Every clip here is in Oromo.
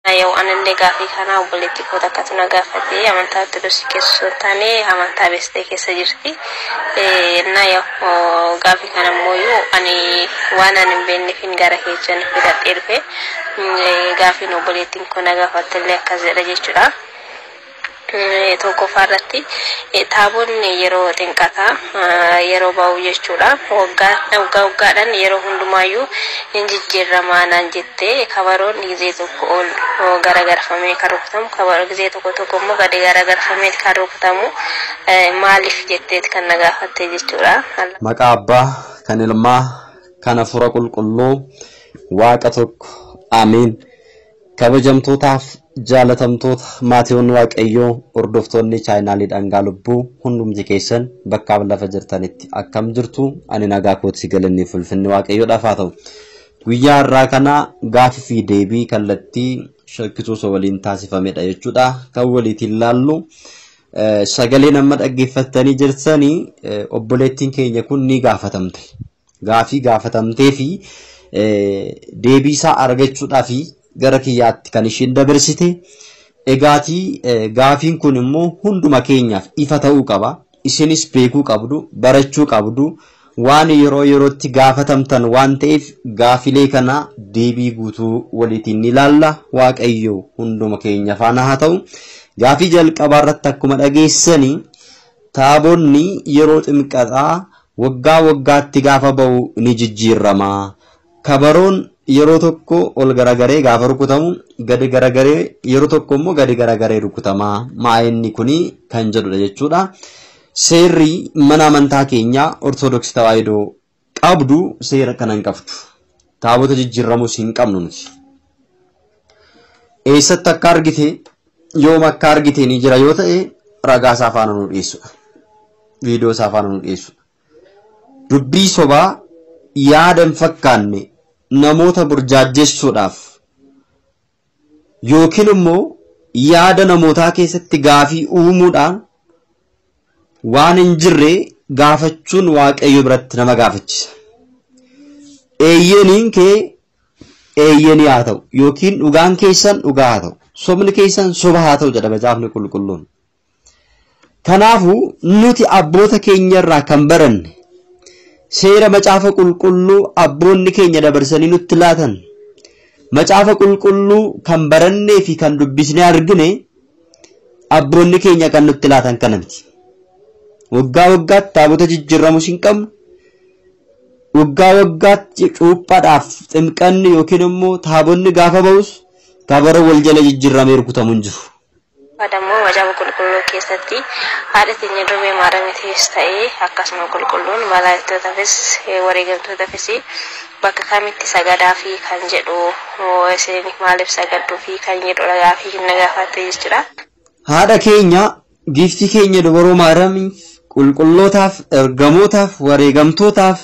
Yoo anillee gaafii kana obboleettii koo takkatu na gaafate, amantaa Ortodoksii keessa osoo hin taane amantaa beestee keessa jirti. Na yoo gaafii kana immoo ani waan ani hin beekneefin gara keessan fidadhee dhufe. Gaafiin obboleettiin koo na gaafattellee akkas jedha jechuudha. Tokkoffaa irratti, taabonni yeroo xinqataa yeroo ba'u jechuudha. Waggaa waggaadhaan yeroo hundumaayyuu hin jijjiiramaa naan jettee, kabaroon gizee tokko ol garagarfamee kan rukutamu, kabaroo gizee tokko tokko immoo gadi garagarfamee kan rukutamu maaliif jetteet kan na gaafatte jechuudha. Maqaa Abbaa, kan Ilmaa, kan Hafuura Qulqulluu, Waaqa tokko. Ameen. Kabajamtootaaf jaalatamtoota maatiiwwan Waaqayyoo, hordoftoonni chaayinaalii Dhangaa Lubbuu, hundumti keessan bakkaaf lafa jirtanitti akkam jirtu? Ani nagaa kootti, galanni fulfinni Waaqayyoodhaaf haa ta'u. Guyyaa har'aa kana gaafii fi deebii kallattii shakkisuu waliin taasifamedha jechuudha. Kan waliitiin laallu sagalee nama dhaggeeffattanii jirtanii, obboleettiin keenya kun ni gaafatamte. Gaafii gaafatamtee fi deebii isaa argachuudhaaf gara kiyyaatti kan isheen dabarsite. Egaatii gaafiin kun immoo hunduma keenyaaf ifa ta'uu qaba. Isinis beekuu qabdu, barachuu qabdu. Waan yeroo yerootti gaafatamtan waan ta'eef gaafilee kana deebii guutuu waliitiin ni ilaalla. Waaqayyo hunduma keenya faana haa ta'u. Gaafii jalqabaa irratti akkuma dhageessanii, taabonni yeroo ximqataa waggaa waggaatti gaafa ba'u ni jijjiirama. Kabaroon yeroo tokko ol garagaree gaafa rukutamu, gadi garagaree, yeroo tokko immoo gadi garagaree rukutama. Maa inni kuni kan jedhudha jechuudha. Seerri mana amantaa keenyaa Ortodoksii Tawaahidoo qabdu seera kana hin qabdu. Taabota jijjiiramus hin qabnu nuti. Eessatti akka argite, yoom akka argite ni jira yoo ta'e, ragaa isaa faana nu dhiyeessudha. Viidiyoo isaa faana nu dhiyeessudha. Dubbii sobaa yaada hin fakkaanne namoota burjaajjessuudhaaf yookiin immoo yaada namootaa keessatti gaafii uumuudhaan waan hin jirre gaafachuun Waaqayyo biratti nama gaafachisa. Eeyyeniin kee eeyyenii haa ta'u yookiin dhugaan keessan dhugaa haa ta'u, sobni keessan soba haa ta'u jedha Macaafni Qulqulluun. Kanaafuu nuti abboota keenyarraa kan baranne, seera Macaafa Qulqulluu abboonni keenya dabarsanii nutti laatan, Macaafa Qulqulluu kan barannee fi kan dubbisnee argine, abboonni keenya kan nutti laatan kana miti. Waggaa waggaatti taabota jijjiiramus hin qabnu. Waggaa waggaatti cuuphaadhaaf ximqanni yookiin immoo taabonni gaafa ba'us kabara wal jala jijjiiramee rukutamu hin jiru. Dammoo Macaafa Qulqulluu keessatti haadha teenya Durbee Maariyaamiifis ta'ee akkasuma qulqulluun malaayikootaafis wareegamtootaafis bakka kamitti sagadaa fi kan jedhu, isin maaliif sagadduu fi kan jedhu gaafii na gaafatte jechuudha. Haadha keenya, giiftii keenya Dubaroo Maariyaamiif, qulqullootaaf, ergamootaaf, wareegamtootaaf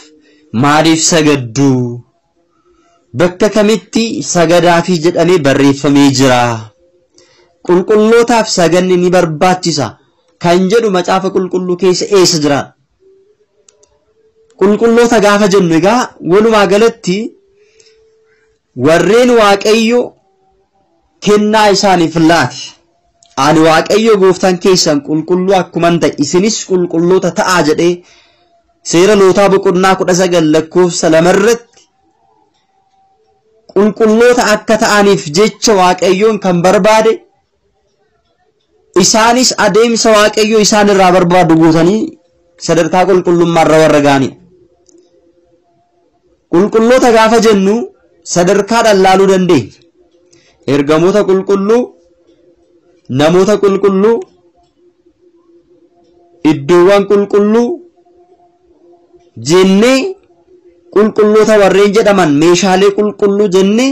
maaliif sagadduu? Bakka kamitti sagadaafii jedhamee barreeffamee jira? Qulqullootaaf saganni ni barbaachisa kan jedhu Macaafa Qulqulluu keessa eessa jira? Qulqulloota gaafa jennu egaa walumaa galatti warreen Waaqayyo kennaa isaaniif laate. Ani Waaqayyo gooftaan keessan qulqulluu akkuman ta'e isinis qulqulloota ta'aa jedhee Seera Lootaa boqonnaa 19 lakkoofsa 2 irratti qulqulloota akka ta'aniif jecha Waaqayyoon kan barbaade, isaanis adeemsa Waaqayyo isaan irraa barbaadu guutanii sadarkaa qulqullummaarra warra ga'anidha. Qulqulloota gaafa jennu sadarkaadhaan laaluu dandeenya. Ergamoota qulqulluu, namoota qulqulluu, iddoowwan qulqulluu jennee, qulqulloota warreen jedhaman meeshaalee qulqulluu jennee,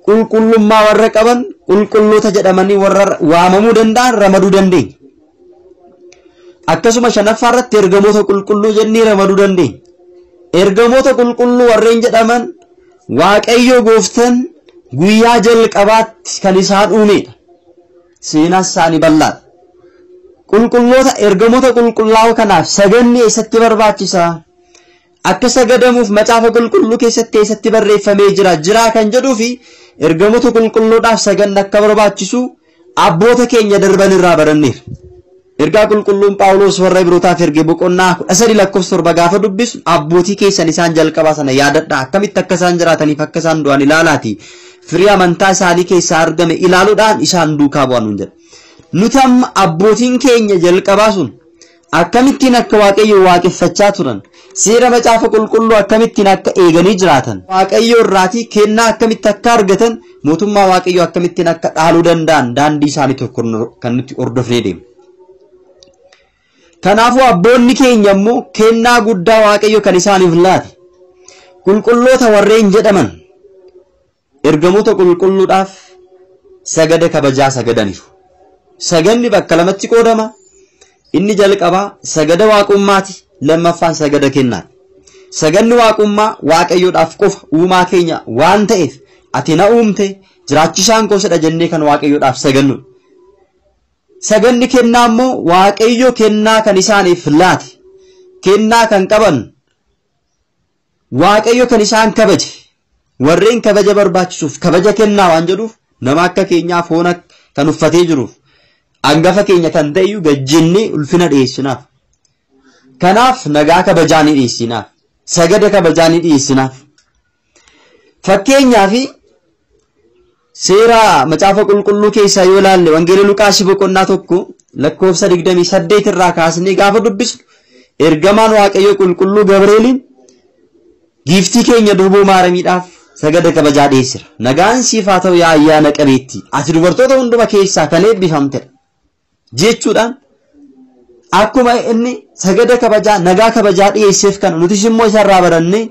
qulqullummaa warra qaban qulqulloota jedhamanii warra waamamuu danda'an ramaduu dandeenya. Akkasuma shanaffaa irratti ergamoota qulqulluu jennee ramaduu dandeenya. Ergamoota qulqulluu warreen jedhaman Waaqayyo gooftaan guyyaa jalqabaatti kan isaan uumedha. Seenaan isaanii bal'aadha. Qulqulloota, ergamoota qulqullaa'oo kanaaf saganni eessatti barbaachisaa? Akka sagadamuuf Macaafa Qulqulluu keessatti eessatti barreeffamee jira? Jiraa kan jedhuu fi Ergamoota qulqulluudhaaf saganni akka barbaachisu abboota keenya darban irraa baranneerra. Ergaa qulqulluun Phaawulos warra Ibrootaaf erge boqonnaa 13 lakkoofsa 7 gaafa dubbisu abbootii keessan isaan jalqabaa sana yaadadhaa, akkamitti akka isaan jiraataniif akka isaan du'an ilaalaati. Firii amantaa isaanii keessaa argame ilaaluudhaan isaan duukaa bu'an nuun jedha. Nuti amma abbootiin keenya jalqabaa sun akkamittiin akka Waaqayyo waaqeffachaa turan, seera macaafa qulqulluu akkamittiin akka eeganii jiraatan, Waaqayyo irraatii kennaa akkamitti akka argatan, mootummaa Waaqayyo akkamittiin akka dhaaluu danda'an daandii isaanii tokko kan nuti hordofnee deemnu. Kanaafuu abboonni keenya immoo kennaa guddaa Waaqayyo kan isaaniif laate qulqulloota warreen jedhaman ergamoota qulqulluudhaaf sagada kabajaa sagadaniiru. Saganni bakka lamatti qoodama. Inni jalqabaa sagada waaqummaati, lammaffaan sagada kennaati. Saganni waaqummaa Waaqayyoodhaaf qofa uumaa keenya waan ta'eef ati na uumte jiraachisaan koo sidha jennee kan Waaqayyoodhaaf sagannudha. Saganni kennaa immoo Waaqayyo kennaa kan isaaniif laate, kennaa kan qaban, Waaqayyo kan isaan kabaje, warreen kabaja barbaachisuuf kabaja kennaa waan jedhuuf nama akka keenyaa foon kan uffatee jiruuf hangafa keenya kan ta'eyyuu gajjennee ulfina dhiyeessinaaf. Kanaaf nagaa kabajaa ni dhiyeessinaaf. Sagada kabajaa ni dhiyeessinaaf. Fakkeenyaaf seera macaafa qulqulluu keessaa yoo ilaalle Wangeela Luqaas boqonnaa 1 lakkoofsa 28 irraa kaasnee gaafa dubbisnu ergamaan Waaqayyoo qulqulluu Gabreeliin giiftii keenya durboo Maaramiidhaaf sagada kabajaa dhiyeessira. Nagaan siif haa ta'u yaa ayyaana qabeettii, ati dubartoota hunduma keessaa kan eebbifamtedha jechuudhaan akkuma inni sagada kabajaa nagaa kabajaa dhiyeesseef kana nutis immoo isarraa barannee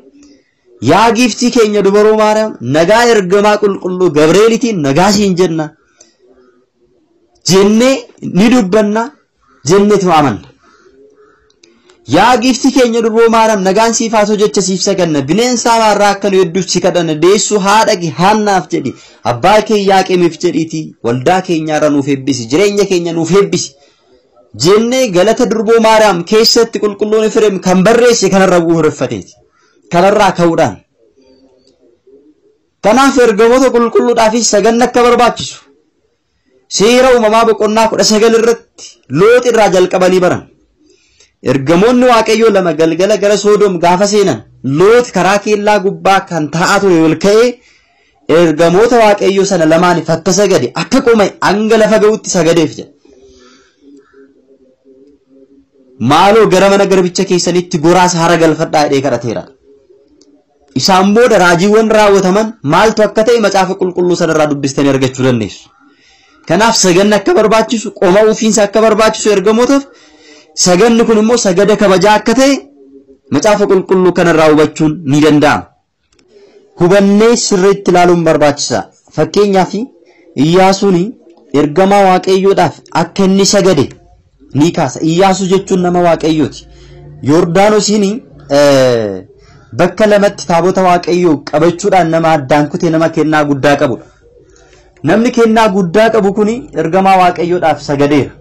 yaa giiftii keenya dubaroo Maariyaam nagaa ergamaa qulqulluu Gabreelitiin nagaa siin jenna jennee ni dubbanna jenneetu amanna. Yaa giiftii keenya durboo Maariyaam nagaan siif haa ta'u jecha siif saganna, bineensa hamaarraa akka nu hedduuf si kadhanna, deessuu haadha kee Haannaaf jedhi, abbaa kee Yaaqemiif jedhiitii waldaa keenyaarra nuuf eebbisi, jireenya keenya nuuf eebbisi jennee galata durboo Maariyaam keessatti qulqulluun Efreem kan barreesse kanarra bu'uureffateeti. Kanarraa ka'uudhaan. Kanaaf ergamoota qulqulluudhaafis saganni akka barbaachisu seera uumamaa boqonnaa 19 irratti Loox irraa jalqabanii baran. Ergamoonni Waaqayyoo lama galgala gara Soodom gaafa seenan Loox karaa keellaa gubbaa kan taa'aa ture ol ka'ee ergamoota Waaqayyoo sana lamaaniif akka sagade akka qoma'e hanga lafa ga'utti sagadeef jedha. Maaloo gara mana garbicha keessanitti goraas hara galfadhaa jedhee kadhateera. Isaan booda raajiiwwan raawwataman maaltu akka ta'e macaafa qulqulluu sanarraa dubbistanii argachuu dandeessu. Kanaaf saganni akka barbaachisu, qoma ofiinsa akka barbaachisu ergamootaaf saganni kun immoo sagada kabajaa akka ta'e macaafa qulqulluu kanarraa hubachuun ni danda'ama. Hubannee sirriitti ilaaluun barbaachisaa. Fakkeenyaaf Iyyaasuun ergamaa Waaqayyoodhaaf akka inni sagade ni kaasa. Iyyaasuu jechuun nama Waaqayyooti. Yordaanosiin bakka lamatti taabota Waaqayyoo qabachuudhaan nama addaan kutee nama kennaa guddaa qabudha. Namni kennaa guddaa qabu kun ergamaa Waaqayyoodhaaf sagadeera.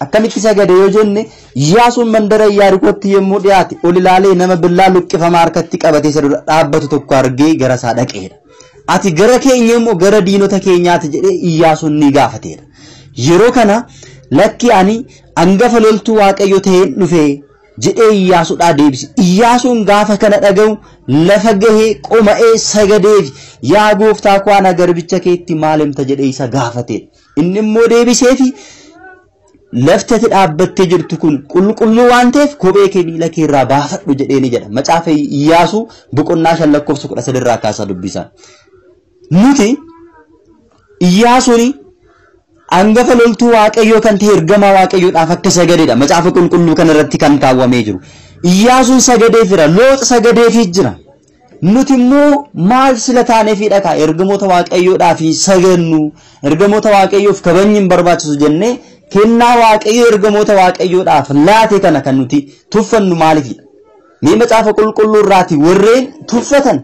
Akkamitti sagade yoo jenne Iyyaasuun mandara Iyaarikootti yommuu dhiyaate ol ilaalee nama billaa luqqifamaa harkatti qabatee isa dura dhaabbatu tokko argee gara isaa dhaqeera. Ati gara keenya immoo gara diinota keenyaati jedhee Iyyaasuun ni gaafateera. Yeroo kana lakki ani hangafa loltuu Waaqayyo ta'een dhufe jedhee Iyyaasuudhaa deebise. Iyyaasuun gaafa kana dhaga'u lafa gahee qoma'ee sagadeef yaa gooftaa koo ana garbicha keetti maal himta jedhee isa gaafateera. Inni immoo deebiseefi lafti ati dhaabbattee jirtu kun qulqulluu waan ta'eef kophee kee miila kee irraa baafadhu jedhee ni jedha. Macaafa Iyyaasuu boqonnaa 5 lakkoofsa 13 irraa kaasaa dubbisaa. Nuti Iyyaasuun hangafa loltuu Waaqayyoo kan ta'e ergamaa Waaqayyoodhaaf akka sagadeedha. Macaafa qulqulluu kanarratti kan kaawwamee jiru. Iyyaasuun sagadeefira, Loox sagadeefii jira. Nuti immoo maal sila taaneefidha kaa ergamoota Waaqayyoodhaaf sagannu, ergamoota Waaqayyoof kabajni hin barbaachisu jennee kennaa Waaqayyoo ergamoota Waaqayyoodhaaf laate kana kan nuti tuffannu maaliifidha? Mee macaafa qulqulluu irraati warreen tuffatan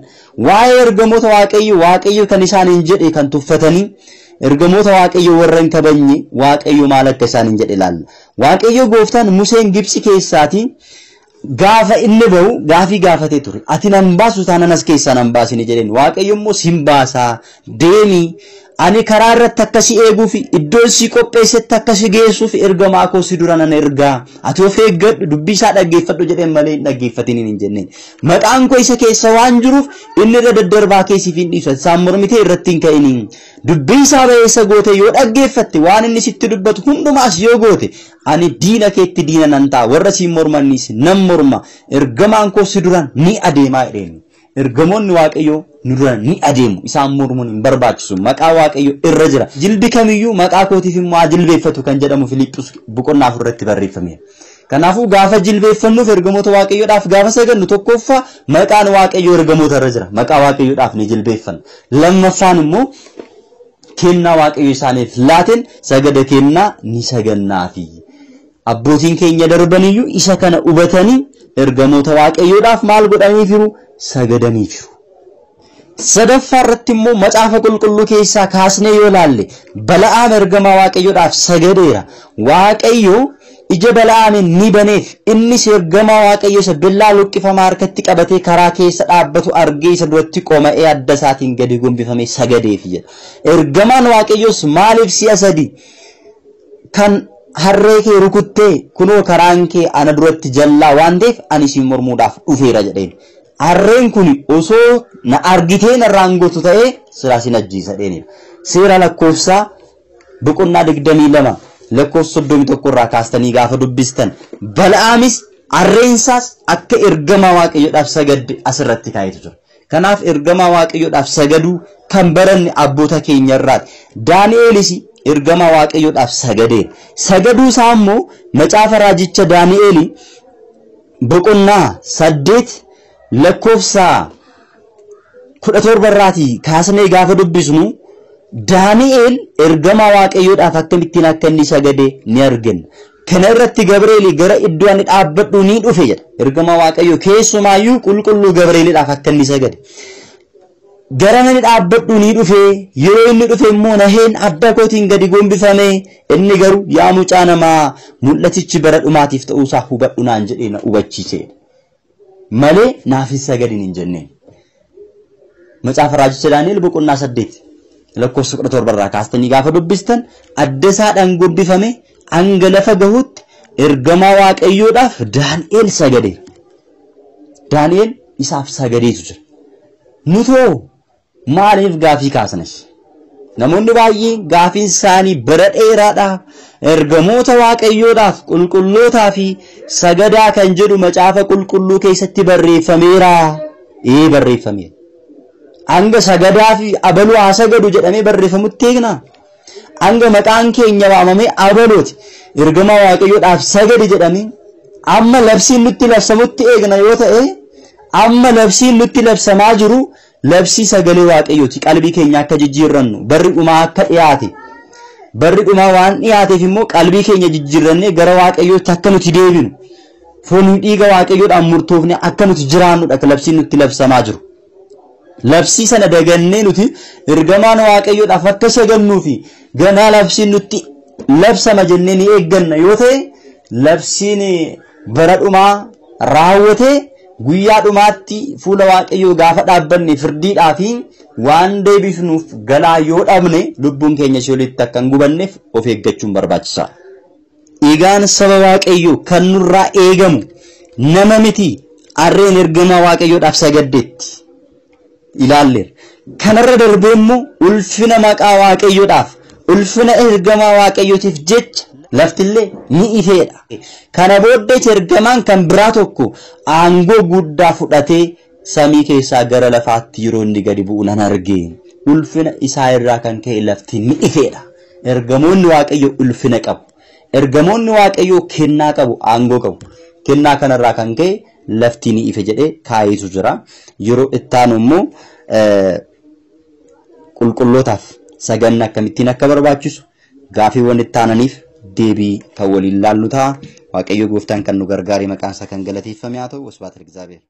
waa'ee ergamoota Waaqayyoo Waaqayyo kan isaaniin jedhe kan tuffatanii ergamoota Waaqayyoo warra hin kabajne Waaqayyo maal akka isaaniin jedhe ilaalla. Waaqayyo gooftaan Museen Gibxi keessaatii Gaafa inni ba'u gaafii gaafatee ture. Ati nan baasu taanaan as keessaa nan baasini jedheen. Waaqayyo immoo sin baasaa deemi. Ani karaa irratti akka si eeguuf iddoo si qopheessetti akka si geessuuf ergamaa koo si dura nan ergaa. Ati of eeggadhu dubbii isaa dhaggeeffadhu jedheen malee hin dhaggeeffatiniin hin jenneen. Maqaan koo isa keessa waan jiruuf inni irra daddarbaa keessiif hin dhiisu. Isaan mormitee irratti hin ka'iniin. Dubbii isaa ba'eessa goote yoo dhaggeeffatte waan inni sitti dubbatu hundumaas yoo goote ani diina keetti diina nan ta'a warra siin mormanis nan morma ergamaan koo si duraan ni adeemaa jedheen. Ergamoonni Waaqayyoo nu dura ni adeemu. Isaan mormuun hin barbaachisu. Maqaa Waaqayyoo irra jira. Jilbi kamiyyuu maqaa kootiif immoo haa jilbeeffatu kan jedhamu Filiphus boqonnaa 4 irratti barreeffameera. Kanaafuu gaafa jilbeeffannuuf ergamoota Waaqayyoodhaaf gaafa sagannu tokkoffaa maqaan Waaqayyoo ergamoota irra jira. Maqaa Waaqayyoodhaaf ni jilbeeffanna. Lammaffaan immoo kennaa Waaqayyo isaaniif laateen sagada kennaa ni sagannaafi. Abbootiin keenya darbaniyyuu isa kana hubatanii ergamoota Waaqayyoodhaaf maal godhaniifiru? Sagadaniifiru. Sadaffaa irratti immoo macaafa qulqulluu keessaa kaasnee yoo laalle Bala'aam ergamaa Waaqayyoodhaaf sagadeera. Waaqayyo ija Bala'aamiin ni baneef innis ergamaa Waaqayyo isa billaa luqqifamaa harkatti qabatee karaa keessa dhaabbatu argee isa duratti qooma'ee adda isaatiin gadi gombifamee sagadeef jedha. Ergamaan Waaqayyoos maaliif si'a sadi kan harree kee rukuttee kunoo karaan kee ana duratti jallaa waan ta'eef ani siin mormuudhaaf dhufeera jedheen. Harreen kun osoo na argitee narraan gootu ta'ee silaa sin ajjeesa jedheenidha. Seera lakkoofsaa boqonnaa 22 lakkoofsa 31 irraa kaastanii gaafa dubbistan Bala'aamis harreensaas akka ergamaa Waaqayyoodhaaf sagadde asirratti kaa'etu jira. Kanaaf ergamaa Waaqayyoodhaaf sagaduu kan baranne abboota keenya irraati. Daani'eelis ergamaa Waaqayyoodhaaf sagadeera. Sagaduu isaa immoo macaafa raajicha Daani'eeli boqonnaa 8 lakkoofsa 17 irraatii kaasnee gaafa dubbisnu Daani'eel ergamaa Waaqayyoodhaaf akkamittiin akka inni sagade ni argina. Kana irratti Gabreeli gara iddoo ani dhaabbadhu ni dhufe jedha. Ergamaa Waaqayyoo keessumaayyuu qulqulluu Gabreelidhaaf akka inni sagade. Gara nani dhaabbadhu ni dhufe yeroo inni dhufe immoo naheen adda kootiin gadi gombifame inni garuu yaa mucaa namaa mul'atichi bara dhumaatiif ta'uusaa hubadhu naan jedhee na hubachiise. Malee naafis sagadin hin jenneen. Macaafa raajicha Daani'el boqonnaa 8 lakkoofsa 17 irraa kaastanii gaafa dubbistan adda isaadhaan gombifame hanga lafa gahutti ergamaa Waaqayyoodhaaf Daani'el sagadeera. Daani'el isaaf sagadeetu jira. Nutoo maaliif gaafii kaasnas? Namoonni baay'een gaafiin isaanii bara dheeraadhaaf ergamoota Waaqayyoodhaaf qulqullootaa fi sagadaa kan jedhu macaafa qulqulluu keessatti barreeffameera. Barreeffameera. Hanga sagadaa fi abaluu haa sagadu jedhamee barreeffamutti eegna. Hanga maqaan keenya waamamee abaluuti ergamaa Waaqayyoodhaaf sagadi jedhamee amma labsiin nutti labsamutti eegna yoo ta'e amma labsiin nutti labsamaa jiru labsii sagalee Waaqayyooti. Qalbii keenya akka jijjiirrannu barri dhumaa akka dhiyaate barri dhumaa waan dhiyaateef immoo qalbii keenya jijjiirrannee gara Waaqayyootti akka nuti deebinu foon dhiiga Waaqayyoodhaan murtoofne akka nuti jiraannudha labsiin nutti labsamaa jiru. Labsii sana dagannee nuti ergamaan Waaqayyoodhaaf akka sagannuu fi ganaa labsiin nutti labsama jennee ni eegganna yoo ta'e labsiin bara dhumaa raawwatee guyyaa dhumaatti fuula Waaqayyoo gaafa dhaabbanne firdiidhaa fi waan deebifnuuf galaa yoo dhabne lubbuun keenya si'olitti akka hin gubanneef of eeggachuun barbaachisaadha. Egaan saba Waaqayyoo kan nurraa eegamu nama miti harreen ergamaa Waaqayyoodhaaf sagaddeetti ilaalleera. Kanarra darbee immoo ulfina maqaa Waaqayyoodhaaf ulfina ergamaa Waaqayyootiif jecha laftillee ni ifeedha. Kana booddee ergamaan kan biraa tokko aangoo guddaa fudhatee samii keessaa gara lafaatti yeroo inni gadi bu'u nan arge. Ulfina isaa irraa kan ka'e lafti ni ifeedha. Ergamoonni Waaqayyoo ulfina qabu. Ergamoonni Waaqayyoo kennaa qabu, aangoo qabu. Kennaa kanarraa kan ka'e lafti ni ife jedhee kaayetu jira. Yeroo itti aanu immoo qulqullootaaf saganni akkamittiin akka barbaachisu gaafiiwwan itti aananiif deebii kan waliin laallu ta'a. Waaqayyo gooftaan kan nu gargaare maqaan isaa kan galateeffame haa ta'u. Wasbaata Egzaabeer.